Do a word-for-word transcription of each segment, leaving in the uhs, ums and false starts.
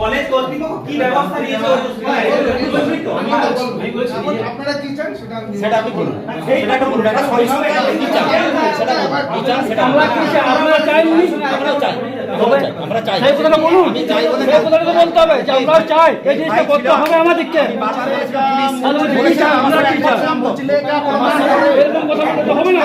College কর্তৃপক্ষ কি ব্যবস্থা নিয়েছে? এখন আপনারা কি চান সেটা আমি সেটা আপনি বলুন। সেটা একটু বলুন। একটা সহিংসতা আপনি কি চান? সেটা বলুন। কি চান সেটা আমরা বলুন। কি চাই? আমরা চাইনি। আমরা চাই। আমরা চাই। আমরা চাই। সেই কথাটা বলুন। আমি চাই বলে সেই কথাটা তো বলতে হবে যে আমরা চাই, এই জিনিসটা করতে হবে আমাদেরকে। তাহলে ওই জিনিসটা আমরা কি চাই? এরকম কথা বলতে হবে না।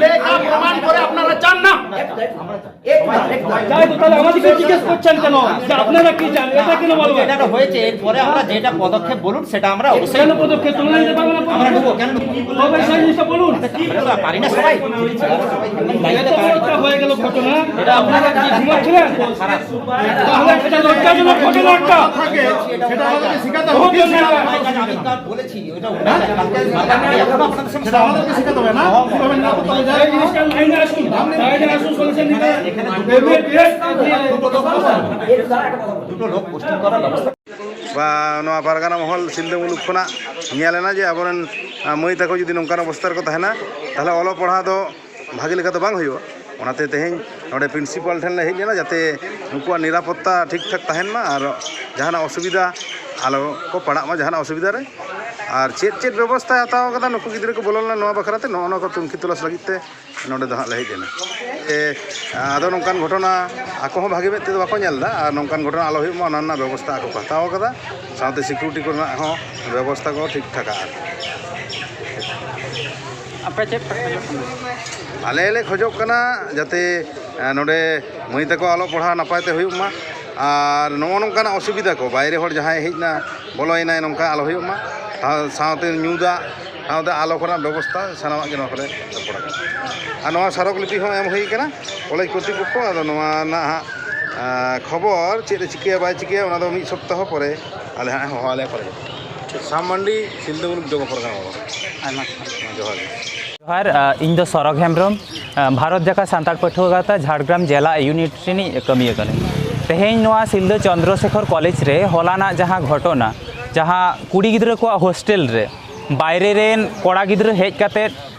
লেখা প্রমাণ করে আপনারা চান না। যাই তো, তাহলে আমাদেরকে জিজ্ঞেস করছেন কেন যে আপনারা কি চান, এটা কেন বলবেন? এটা তো হয়েছে, এরপরে আমরা যেটা পদক্ষেপ বলুন সেটা আমরা অবশ্যই কেন পদক্ষেপ তুলে নিতে পারবেন আপনারা? আমরা নেবো, কেন নেবো? তবে সেই জিনিসটা বলুন। আমরা তো পারি না সবাই। এত বড় একটা হয়ে গেল ঘটনা, এটা আপনারা কি ঘুমাচ্ছিলেন? তাহলে এটা লজ্জাজনক ঘটনা একটা। থাকে, সেটা আমাদেরকে শেখাতে হবে। আমি বলেছি, ওটা সেটা আমাদেরকে শেখাতে হবে না? কিভাবে নিরাপত্তা বজায় এই জিনিসটা লাইনে আসুন, লাইনে আসুন, solution নিতে। দুটো লোক পোস্টিং করার ব্যবস্থা। ᱵᱟ, ᱱᱚᱣᱟ ᱯᱟᱨᱜᱟᱱᱟ ᱢᱚᱦᱚᱞ ᱥᱤᱞᱫᱟᱹ ᱢᱩᱞᱩᱠ ᱠᱷᱚᱱᱟᱜ ᱧᱮᱞ ᱮᱱᱟ ᱡᱮ ᱟᱵᱚᱨᱮᱱ, ᱟ, ᱢᱟᱹᱭ ᱛᱟᱠᱚ ᱡᱩᱫᱤ ᱱᱚᱝᱠᱟᱱ ᱚᱵᱚᱥᱛᱟ ᱨᱮᱠᱚ ᱛᱟᱦᱮᱱᱟ, ᱛᱟᱦᱚᱞᱮ ᱚᱞᱚᱜ ᱯᱟᱲᱦᱟᱣ ᱫᱚ ᱵᱷᱟᱜᱮ ᱞᱮᱠᱟ ᱫᱚ ᱵᱟᱝ ᱦᱩᱭᱩᱜᱼᱟ᱾ ᱚᱱᱟᱛᱮ ᱛᱮᱦᱮᱧ ᱱᱚᱰᱮ ᱯᱨᱤᱱᱥᱤᱯᱟᱞ ᱴᱷᱮᱱ ᱞᱮ ᱦᱮᱡ ᱞᱮᱱᱟ, ᱡᱟᱛᱮ ᱱᱩᱠᱩᱣᱟᱜ ᱱᱤᱨᱟᱯᱚᱛᱛᱟ ᱴᱷᱤᱠ ᱴᱷᱟᱠ ᱛᱟᱦᱮᱱ ᱢᱟ ᱟᱨ ᱡᱟᱦᱟᱱᱟᱜ ᱚᱥᱩᱵᱤᱫᱷᱟ ᱟᱞᱚ ᱠᱚ ᱯᱟᱲᱟᱜ ᱢᱟ ᱡᱟᱦᱟᱱᱟᱜ ᱚᱥᱩᱵᱤᱫᱷᱟ ᱨᱮ᱾ ᱟᱨ ᱪᱮᱫ ᱪᱮᱫ ᱵᱮᱵᱚᱥᱛᱷᱟᱭ ᱦᱟᱛᱟᱣ ᱠᱟᱫᱟ ᱱᱩᱠᱩ ᱜᱤᱫᱽᱨᱟᱹ ᱠᱚ ᱵᱚᱞᱚ ᱞᱮᱱᱟ ᱱᱚᱣᱟ ᱵᱟᱠᱷᱨᱟ ᱛᱮ, ᱱᱚᱜᱼᱚ ᱱᱚᱣᱟ ᱠᱚ ᱛᱩᱱᱠᱷᱤ ᱛᱚᱞᱟᱥ ᱞᱟᱹᱜᱤᱫ ᱛᱮ ᱱᱚᱰᱮ ᱫᱚ ᱦᱟᱸᱜ ᱞᱮ ᱦᱮᱡ ᱮᱱᱟ᱾ ᱛᱮ ᱟᱫᱚ ᱱᱚᱝᱠᱟᱱ ᱜᱷᱚᱴᱚᱱᱟ ᱟᱠᱚ ᱦᱚᱸ ᱵᱷᱟᱜᱮ ᱢᱮᱫ ᱛᱮᱫᱚ ᱵᱟᱠᱚ ᱧᱮᱞ ᱮᱫᱟ, ᱟᱨ ᱱᱚᱝᱠᱟᱱ ᱜᱷᱚᱴᱚᱱᱟ ᱟᱞᱚ ᱦᱩᱭᱩᱜ ᱢᱟ ᱚᱱᱟ ᱨᱮᱱᱟᱜ ᱵᱮᱵᱚᱥᱛᱷᱟ ᱟᱠᱚ ᱠᱚ ᱦᱟᱛᱟᱣ ᱠᱟᱫᱟ, ᱥᱟᱶᱛᱮ ᱥᱤᱠᱩᱨᱤᱴᱤ ᱠᱚᱨᱮᱱᱟᱜ ᱦᱚᱸ ᱵᱮᱵᱚᱥᱛᱷᱟ ᱠᱚ ᱴᱷᱤᱠ ᱴᱷᱟᱠᱟ ᱟᱨᱠᱤ᱾ ᱟᱯᱮ ᱪᱮᱫ ᱯᱮ ᱠᱷᱚᱡᱚᱜ ᱠᱟᱱᱟ? ᱟᱞᱮ ᱞᱮ ᱠᱷᱚᱡᱚᱜ ᱠᱟᱱᱟ ᱡᱟᱛᱮ, ᱮ, ᱱᱚᱰᱮ ᱢᱟᱹᱭ ᱛᱟᱠᱚ ᱚᱞᱚᱜ ᱯᱟᱲᱦᱟᱣ ᱱᱟᱯᱟᱭ ᱛᱮ ᱦᱩᱭᱩᱜ ᱢᱟ, ᱟᱨ ᱱᱚᱜᱼᱚ ᱱᱚᱝᱠᱟᱱᱟᱜ ᱚᱥᱩᱵᱤᱫᱷᱟ ᱠᱚ, ᱵᱟᱭᱨᱮ ᱦᱚᱲ ᱡᱟᱦᱟᱸᱭ ᱦᱮᱡ ᱮᱱᱟ, ᱵᱚᱞᱚᱭᱮᱱᱟᱭ, ᱱᱚᱝᱠᱟ ᱟᱞᱚ ᱦᱩᱭᱩᱜ ᱢᱟ᱾ ᱥᱟᱶ-, ᱥᱟᱶᱛᱮ ᱧᱩ ᱫᱟᱜ, ᱥᱟᱶᱛᱮ ᱟᱞᱚ ᱠᱚᱨᱮᱱᱟᱜ ᱵᱮᱵᱚᱥᱛᱷᱟ, ᱥᱟᱱᱟᱢᱟᱜ ᱜᱮ ᱱᱚᱣᱟ ᱠᱚᱨᱮ ᱨᱚᱯᱚᱲ ᱟᱠᱟᱱᱟ᱾ ᱟᱨ ᱱᱚᱣᱟ ᱥᱟᱨᱚᱠ ᱞᱤᱯᱤ ᱦᱚᱸ ᱮᱢ ᱦᱩᱭ ᱟᱠᱟᱱᱟ ᱠᱚᱞᱮᱡᱽ ᱠᱚᱨᱛᱨᱤᱯᱚᱠᱠᱷᱚ᱾ ᱟᱫᱚ ᱱᱚᱣᱟ ᱨᱮᱱᱟᱜ ᱦᱟᱸᱜ, ᱟᱸ, ᱠᱷᱚᱵᱚᱨ ᱪᱮᱫ ᱮ ᱪᱤᱠᱟᱹᱭᱟ ᱵᱟᱭ ᱪᱤᱠᱟᱹᱭᱟ, ᱚᱱᱟ ᱫᱚ ᱢᱤᱫ ᱥᱚᱯᱛᱟᱦᱚ ᱯᱚᱨᱮ ᱟᱞᱮ ᱦᱟᱸᱜ ᱦᱚᱦᱚ ᱟᱞᱮᱭᱟ ᱠᱚᱞᱮᱡᱽ᱾ ᱴᱷᱤᱠ᱾ ᱥᱟᱢ ᱢᱟᱱᱰᱤ, ᱥᱤᱞᱫᱟᱹ ᱢᱩᱞᱩᱠ, ᱡᱚᱜᱚ ᱯᱟᱨᱜᱟᱱᱟ ᱵᱟᱵᱟ᱾ ᱟᱭᱢᱟ ᱥᱟᱨᱦᱟᱣ᱾ ᱡᱚᱦᱟᱨ ᱜᱮ᱾ ᱡᱚᱦᱟᱨ, ᱟ, ᱤᱧ ᱫᱚ ᱥᱚᱨᱚᱜᱽ ᱦᱮᱢᱵᱨᱚᱢ, ᱟ, ᱵᱷᱟᱨᱚᱛ ᱡᱟᱠᱟᱛ ᱥᱟᱱᱛᱟᱲ ᱯᱟᱹᱴᱷᱩᱣᱟᱹ ᱜᱟᱶᱛᱟ ᱡᱷᱟᱲᱜᱨᱟᱢ ᱡᱮᱞᱟ ᱤᱭᱩᱱᱤᱴ ᱨᱤᱱᱤᱡ ᱠᱟᱹᱢᱤᱭᱟᱹ ᱠᱟᱹᱱᱟᱹᱧ᱾ ᱛᱮᱦᱮᱧ ᱱᱚᱣᱟ ᱥᱤᱞᱫᱟᱹ ᱪᱚᱱᱫᱨᱚᱥᱮᱠᱷᱚᱨ ᱠᱚᱞᱮᱡᱽ ᱨᱮ ᱦᱚᱞᱟᱱᱟᱜ ᱡᱟᱦᱟᱸ ᱜᱷᱚᱴᱚᱱᱟ, ᱡᱟᱦᱟᱸ ᱠᱩᱲᱤ ᱜᱤᱫᱽᱨᱟᱹ ᱠᱚᱣᱟᱜ ᱦᱳᱥᱴᱮᱞ ᱨᱮ ᱵᱟᱭᱨᱮ ᱨᱮᱱ ᱠᱚᱲᱟ ᱜᱤᱫᱽᱨᱟᱹ ᱦᱮᱡ ᱠᱟᱛᱮᱫ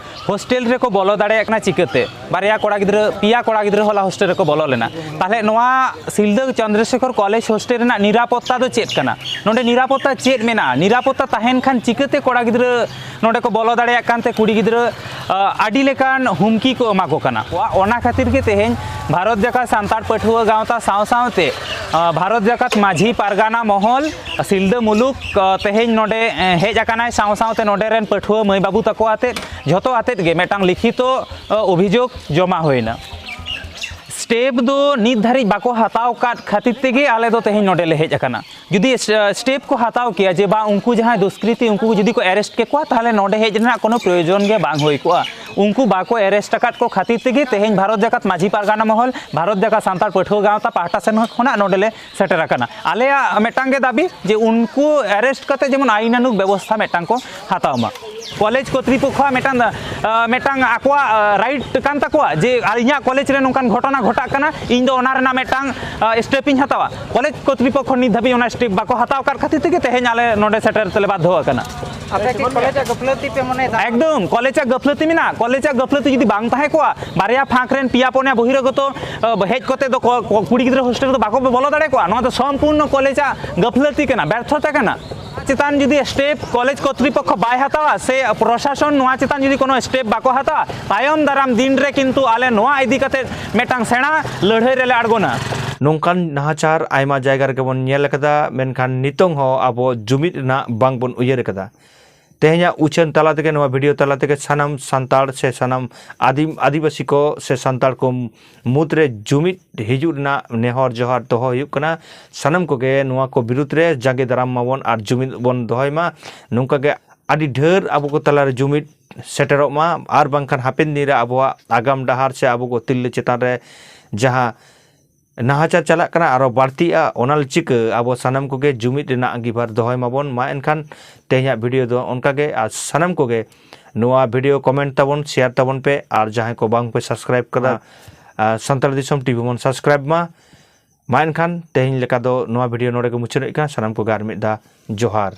ᱦᱳᱥᱴᱮᱞ ᱨᱮᱠᱚ ᱵᱚᱞᱚ ᱫᱟᱲᱮᱭᱟᱜ ᱠᱟᱱᱟ ᱪᱤᱠᱟᱹᱛᱮ? ᱵᱟᱨᱭᱟ ᱠᱚᱲᱟ ᱜᱤᱫᱽᱨᱟᱹ, ᱯᱮᱭᱟ ᱠᱚᱲᱟ ᱜᱤᱫᱽᱨᱟᱹ ᱦᱚᱞᱟ ᱦᱳᱥᱴᱮᱞ ᱨᱮᱠᱚ ᱵᱚᱞᱚ ᱞᱮᱱᱟ᱾ ᱛᱟᱦᱞᱮ ᱱᱚᱣᱟ ᱥᱤᱞᱫᱟᱹ ᱪᱚᱱᱫᱨᱚᱥᱮᱠᱷᱚᱨ ᱠᱚᱞᱮᱡᱽ ᱦᱳᱥᱴᱮᱞ ᱨᱮᱱᱟᱜ ᱱᱤᱨᱟᱯᱚᱛᱛᱟ ᱫᱚ ᱪᱮᱫ ᱠᱟᱱᱟ? ᱱᱚᱰᱮ ᱱᱤᱨᱟᱯᱚᱛᱛᱟ ᱪᱮᱫ ᱢᱮᱱᱟᱜᱼᱟ? ᱱᱤᱨᱟᱯᱚᱛᱛᱟ ᱛᱟᱦᱮᱱ ᱠᱷᱟᱱ ᱪᱤᱠᱟᱹᱛᱮ ᱠᱚᱲᱟ ᱜᱤᱫᱽᱨᱟᱹ ᱱᱚᱰᱮ ᱠᱚ ᱵᱚᱞᱚ ᱫᱟᱲᱮᱭᱟᱜ ᱠᱟᱱᱛᱮ ᱠᱩᱲᱤ ᱜᱤᱫᱽᱨᱟᱹ, ᱟ, ᱟᱹᱰᱤ ᱞᱮᱠᱟᱱ ᱦᱩᱢᱠᱤ ᱠᱚ ᱮᱢᱟ ᱠᱚ ᱠᱟᱱᱟ? ᱚᱱᱟ ᱠᱷᱟᱹᱛᱤᱨ ᱜᱮ ᱛᱮᱦᱮᱧ ᱵᱷᱟᱨᱚᱛ ᱡᱟᱠᱟᱛ ᱥᱟᱱᱛᱟᱲ ᱯᱟᱹᱴᱷᱩᱣᱟᱹ ᱜᱟᱶᱛᱟ ᱥᱟᱶ ᱥᱟᱶᱛᱮ, ᱟ, ᱵᱷᱟᱨᱚᱛ ᱡᱟᱠᱟᱛ ᱢᱟᱹᱡᱷᱤ ᱯᱟᱨᱜᱟᱱᱟ ᱢᱚᱦᱚᱞ ᱥᱤᱞᱫᱟᱹ ᱢᱩᱞᱩᱠ, ᱟ, ᱛᱮᱦᱮᱧ ᱱᱚᱰᱮ, ᱮ, ᱦᱮᱡ ᱟᱠᱟᱱᱟᱭ, ᱥᱟᱶ ᱥᱟᱶᱛᱮ ᱱᱚᱰᱮ ᱨᱮᱱ ᱯᱟᱹᱴᱷᱩᱣᱟᱹ ᱢᱟᱹᱭ ᱵᱟᱹᱵᱩ ᱛᱟᱠᱚ ᱟᱛᱮᱫ, ᱡᱷᱚᱛᱚ ᱟᱛᱮᱫ ᱜᱮ ᱢᱤᱫᱴᱟᱝ ᱞᱤᱠᱷᱤᱛᱚ, ᱟ, ᱚᱵᱷᱤᱡᱳᱜᱽ ᱡᱚᱢᱟ ᱦᱩᱭᱱᱟ᱾ ᱥᱴᱮᱯ ᱫᱚ ᱱᱤᱛ ᱫᱷᱟᱹᱨᱤᱡ ᱵᱟᱠᱚ ᱦᱟᱛᱟᱣ ᱟᱠᱟᱫ ᱠᱷᱟᱹᱛᱤᱨ ᱛᱮᱜᱮ ᱟᱞᱮ ᱫᱚ ᱛᱮᱦᱮᱧ ᱱᱚᱰᱮ ᱞᱮ ᱦᱮᱡ ᱟᱠᱟᱱᱟ᱾ ᱡᱩᱫᱤ ᱥ-, ᱥᱴᱮᱯ ᱠᱚ ᱦᱟᱛᱟᱣ ᱠᱮᱭᱟ ᱡᱮ ᱵᱟᱝ, ᱩᱱᱠᱩ ᱡᱟᱦᱟᱸᱭ ᱫᱩᱥᱠᱨᱤᱛᱤ, ᱩᱱᱠᱩ ᱡᱩᱫᱤ ᱠᱚ ᱮᱨᱮᱥᱴ ᱠᱮᱠᱚᱣᱟ, ᱛᱟᱦᱚᱞᱮ ᱱᱚᱰᱮ ᱦᱮᱡ ᱨᱮᱱᱟᱜ ᱠᱳᱱᱳ ᱯᱨᱚᱭᱳᱡᱚᱱ ᱜᱮ ᱵᱟᱝ ᱦᱩᱭ ᱠᱚᱜᱼᱟ᱾ ᱩᱱᱠᱩ ᱵᱟᱠᱚ ᱮᱨᱮᱥᱴ ᱟᱠᱟᱫ ᱠᱚ ᱠᱷᱟᱹᱛᱤᱨ ᱛᱮᱜᱮ ᱛᱮᱦᱮᱧ ᱵᱷᱟᱨᱚᱛ ᱡᱟᱠᱟᱛ ᱢᱟᱹᱡᱷᱤ ᱯᱟᱨᱜᱟᱱᱟ ᱢᱚᱦᱚᱞ, ᱵᱷᱟᱨᱚᱛ ᱡᱟᱠᱟᱛ ᱥᱟᱱᱛᱟᱲ ᱯᱟᱹᱴᱷᱩᱣᱟᱹ ᱜᱟᱶᱛᱟ ᱯᱟᱦᱴᱟ ᱥᱮᱱ ᱠᱷᱚᱱᱟᱜ ᱱᱚᱰᱮ ᱞᱮ ᱥᱮᱴᱮᱨ ᱟᱠᱟᱱᱟ᱾ ᱟᱞᱮᱭᱟᱜ ᱢᱤᱫᱴᱟᱝ ᱜᱮ ᱫᱟᱹᱵᱤ ᱡᱮ ᱩᱱᱠᱩ ᱮᱨᱮᱥᱴ ᱠᱟᱛᱮ ᱡᱮᱢᱚᱱ ᱟᱭᱤᱱᱟᱱᱩᱜ ᱵᱮᱵᱚᱥᱛᱷᱟ ᱢᱤᱫᱴᱟᱝ ᱠᱚ ᱦᱟᱛᱟᱣ ᱢᱟ᱾ ᱠᱚᱞᱮᱡᱽ ᱠᱚᱨᱛᱨᱤᱯᱚᱠᱠᱷᱚᱣᱟᱜ ᱢᱤᱫᱴᱟᱝ, ᱟᱸ, ᱢᱤᱫᱴᱟᱝ ᱟᱠᱚᱣᱟᱜ, ᱟᱸ, ᱨᱟᱭᱤᱴ ᱠᱟᱱ ᱛᱟᱠᱚᱣᱟ ᱡᱮ ᱤᱧᱟᱹᱜ ᱠᱚᱞᱮᱡᱽ ᱨᱮ ᱱᱚᱝᱠᱟᱱ ᱜᱷᱚᱴᱚᱱᱟ ᱜᱷᱚᱴᱟᱜ ᱠᱟᱱᱟ, ᱤᱧ ᱫᱚ ᱚᱱᱟ ᱨᱮᱱᱟᱜ ᱢᱤᱫᱴᱟᱝ, ᱟᱸ, ᱥᱴᱮᱯ ᱤᱧ ᱦᱟᱛᱟᱣᱟ᱾ ᱠᱚᱞᱮᱡᱽ ᱠᱚᱨᱛᱨᱤᱯᱚᱠᱠᱷᱚ ᱱᱤᱛ ᱫᱷᱟᱹᱵᱤᱡ ᱚᱱᱟ ᱥᱴᱮᱯ ᱵᱟᱠᱚ ᱦᱟᱛᱟᱣ ᱟᱠᱟᱫ ᱠᱷᱟᱹᱛᱤᱨ ᱛᱮᱜᱮ ᱛᱮᱦᱮᱧ ᱟᱞᱮ ᱱᱚᱰᱮ ᱥᱮᱴᱮᱨ ᱛᱮᱞᱮ ᱵᱟᱫᱽᱫᱷᱚ ᱟᱠᱟᱱᱟ᱾ ᱟᱯᱮ ᱠᱤ ᱠᱚᱞᱮᱡᱽ ᱟᱜ ᱜᱟᱹᱯᱷᱞᱟᱹᱛᱤ ᱯᱮ ᱢᱚᱱᱮᱭᱮᱫᱟ? ᱮᱠᱫᱚᱢ, ᱠᱚᱞᱮᱡᱽ ᱟᱜ ᱜᱟᱹᱯᱷᱞᱟᱹᱛᱤ ᱢᱮᱱᱟᱜᱼᱟ᱾ ᱠᱚᱞᱮᱡᱽ ᱟᱜ ᱜᱟᱹᱯᱷᱞᱟᱹᱛᱤ ᱡᱩᱫᱤ ᱵᱟᱝ ᱛᱟᱦᱮᱸ ᱠᱚᱜᱼᱟ, ᱵᱟᱨᱭᱟ ᱯᱷᱟᱸᱠ ᱨᱮᱱ ᱯᱮᱭᱟ ᱯᱩᱱᱭᱟ ᱵᱚᱦᱤᱨᱟᱜᱚᱛᱚ, ᱟᱸ, ᱦᱮᱡ ᱠᱟᱛᱮ ᱫᱚ ᱠᱚ-, ᱠᱚ-, ᱠᱩᱲᱤ ᱜᱤᱫᱽᱨᱟᱹ ᱦᱳᱥᱴᱮᱞ ᱨᱮᱫᱚ ᱵᱟᱠᱚ ᱵᱚᱞᱚ ᱫᱟᱲᱮ ᱠᱚᱜᱼᱟ᱾ ᱱᱚᱣᱟ ᱫᱚ ᱥᱚᱢᱯᱩᱨᱱᱚ ᱠᱚᱞᱮᱡᱽ ᱟᱜ ᱜᱟᱹᱯᱷᱞᱟᱹᱛᱤ ᱠᱟᱱᱟ, ᱵᱮᱨᱛᱷᱚᱛᱟ ᱠᱟᱱᱟ᱾ ᱪᱮᱛᱟᱱ ᱡᱩᱫᱤ ᱥᱴᱮᱯ ᱠᱚᱞᱮᱡᱽ ᱠᱚᱨᱛᱨᱤᱯᱚᱠᱠᱷᱚ ᱵᱟᱭ ᱦᱟᱛᱟᱣᱟ ᱥᱮ ᱯᱨᱚᱥᱟᱥᱚᱱ ᱱᱚᱣᱟ ᱪᱮᱛᱟᱱ ᱡᱩᱫᱤ ᱠᱳᱱᱳ ᱥᱴᱮᱯ ᱵᱟᱠᱚ ᱦᱟᱛᱟᱣᱟ, ᱛᱟᱭᱚᱢ ᱫᱟᱨᱟᱢ ᱫᱤᱱ ᱨᱮ ᱠᱤᱱᱛᱩ ᱟᱞᱮ ᱱᱚᱣᱟ ᱤᱫᱤ ᱠᱟᱛᱮ ᱢᱤᱫᱴᱟᱝ ᱥᱮᱬᱟ ᱞᱟᱹᱲᱦᱟᱹᱭ ᱨᱮᱞᱮ ᱟᱬᱜᱚᱱᱟ᱾ ᱱᱚᱝᱠᱟᱱ ᱱᱟᱦᱟᱪᱟᱨ ᱟᱭᱢᱟ ᱡᱟᱭᱜᱟ ᱨᱮᱜᱮ ᱵᱚᱱ ᱧᱮᱞ ᱟᱠᱟᱫᱟ, ᱢᱮᱱᱠᱷᱟᱱ ᱱᱤᱛᱚᱝ ᱦᱚᱸ ᱟᱵᱚ ᱡᱩᱢᱤᱫ ᱨᱮᱱᱟᱜ ᱵᱟᱝ ᱵᱚᱱ ᱩᱭᱦᱟᱹᱨ ᱟᱠᱟᱫᱟ᱾ ᱛᱮᱦᱮᱧᱟᱜ ᱩᱪᱷᱟᱹᱱ ᱛᱟᱞᱟ ᱛᱮᱜᱮ, ᱱᱚᱣᱟ ᱵᱷᱤᱰᱤᱭᱳ ᱛᱟᱞᱟ ᱛᱮᱜᱮ ᱥᱟᱱᱟᱢ ᱥᱟᱱᱛᱟᱲ ᱥᱮ ᱥᱟᱱᱟᱢ ᱟᱹᱫᱤᱢ ᱟᱹᱫᱤᱵᱟᱹᱥᱤ ᱠᱚ ᱥᱮ ᱥᱟᱱᱛᱟᱲ ᱠᱚ ᱢᱩᱫᱽᱨᱮ ᱡᱩᱢᱤᱫ ᱦᱤᱡᱩᱜ ᱨᱮᱱᱟᱜ ᱱᱮᱦᱚᱨ ᱡᱚᱦᱟᱨ ᱫᱚᱦᱚ ᱦᱩᱭᱩᱜ ᱠᱟᱱᱟ᱾ ᱥᱟᱱᱟᱢ ᱠᱚᱜᱮ ᱱᱚᱣᱟ ᱠᱚ ᱵᱤᱨᱩᱫᱽ ᱨᱮ ᱡᱟᱸᱜᱮ ᱫᱟᱨᱟᱢ ᱢᱟᱵᱚᱱ ᱟᱨ ᱡᱩᱢᱤᱫ ᱵᱚᱱ ᱫᱚᱦᱚᱭ ᱢᱟ᱾ ᱱᱚᱝᱠᱟ ᱜᱮ ᱟᱹᱰᱤ ᱰᱷᱮᱨ ᱟᱵᱚ ᱠᱚ ᱛᱟᱞᱟᱨᱮ ᱡᱩᱢᱤᱫ ᱥᱮᱴᱮᱨᱚᱜ ᱢᱟ, ᱟᱨ ᱵᱟᱝᱠᱷᱟᱱ ᱦᱟᱯᱮᱱ ᱫᱤᱱ ᱨᱮ ᱟᱵᱚᱣᱟᱜ ᱟᱜᱟᱢ ᱰᱟᱦᱟᱨ ᱥᱮ ᱟᱵᱚ ᱠᱚ ᱛᱤᱨᱞᱟᱹ ᱪᱮᱛᱟᱱ ᱨᱮ ᱡᱟᱦᱟᱸ ᱱᱟᱦᱟᱪᱟᱨ ᱪᱟᱞᱟᱜ ᱠᱟᱱᱟ, ᱟᱨᱚ ᱵᱟᱹᱲᱛᱤᱜᱼᱟ᱾ ᱚᱱᱟ ᱪᱤᱠᱟᱹ ᱟᱵᱚ ᱥᱟᱱᱟᱢ ᱠᱚᱜᱮ ᱡᱩᱢᱤᱫ ᱨᱮᱱᱟᱜ ᱟᱸᱜᱤᱵᱷᱟᱨ ᱫᱚᱦᱚᱭ ᱢᱟᱵᱚᱱ᱾ ᱢᱟ ᱮᱱᱠᱷᱟᱱ ᱛᱮᱦᱮᱧᱟᱜ ᱵᱷᱤᱰᱤᱭᱳ ᱫᱚ ᱚᱱᱠᱟ ᱜᱮ, ᱟᱨ ᱥᱟᱱᱟᱢ ᱠᱚᱜᱮ ᱱᱚᱣᱟ ᱵᱷᱤᱰᱤᱭᱳ ᱠᱚᱢᱮᱱᱴ ᱛᱟᱵᱚᱱ, ᱥᱮᱭᱟᱨ ᱛᱟᱵᱚᱱ ᱯᱮ, ᱟᱨ ᱡᱟᱦᱟᱸᱭ ᱠᱚ ᱵᱟᱝ ᱯᱮ ᱥᱟᱵᱥᱠᱨᱟᱭᱤᱵ ᱠᱟᱫᱟ, ᱟᱨ ᱥᱟᱱᱛᱟᱲ ᱫᱤᱥᱚᱢ ᱴᱤᱵᱷᱤ ᱵᱚᱱ ᱥᱟᱵᱥᱠᱨᱟᱭᱤᱵ ᱢᱟ᱾ ᱢᱟ ᱮᱱᱠᱷᱟᱱ ᱛᱮᱦᱮᱧ ᱞᱮᱠᱟ ᱫᱚ ᱱᱚᱣᱟ ᱵᱷᱤᱰᱤᱭᱳ ᱱᱚᱰᱮ ᱜᱮ ᱢᱩᱪᱟᱹᱫ ᱦᱩᱭᱩᱜ ᱠᱟᱱᱟ᱾ ᱥᱟᱱᱟᱢ ᱠᱚᱜᱮ ᱟᱨ ᱢᱤᱫ ᱫᱷᱟᱣ ᱡᱚᱦᱟᱨ᱾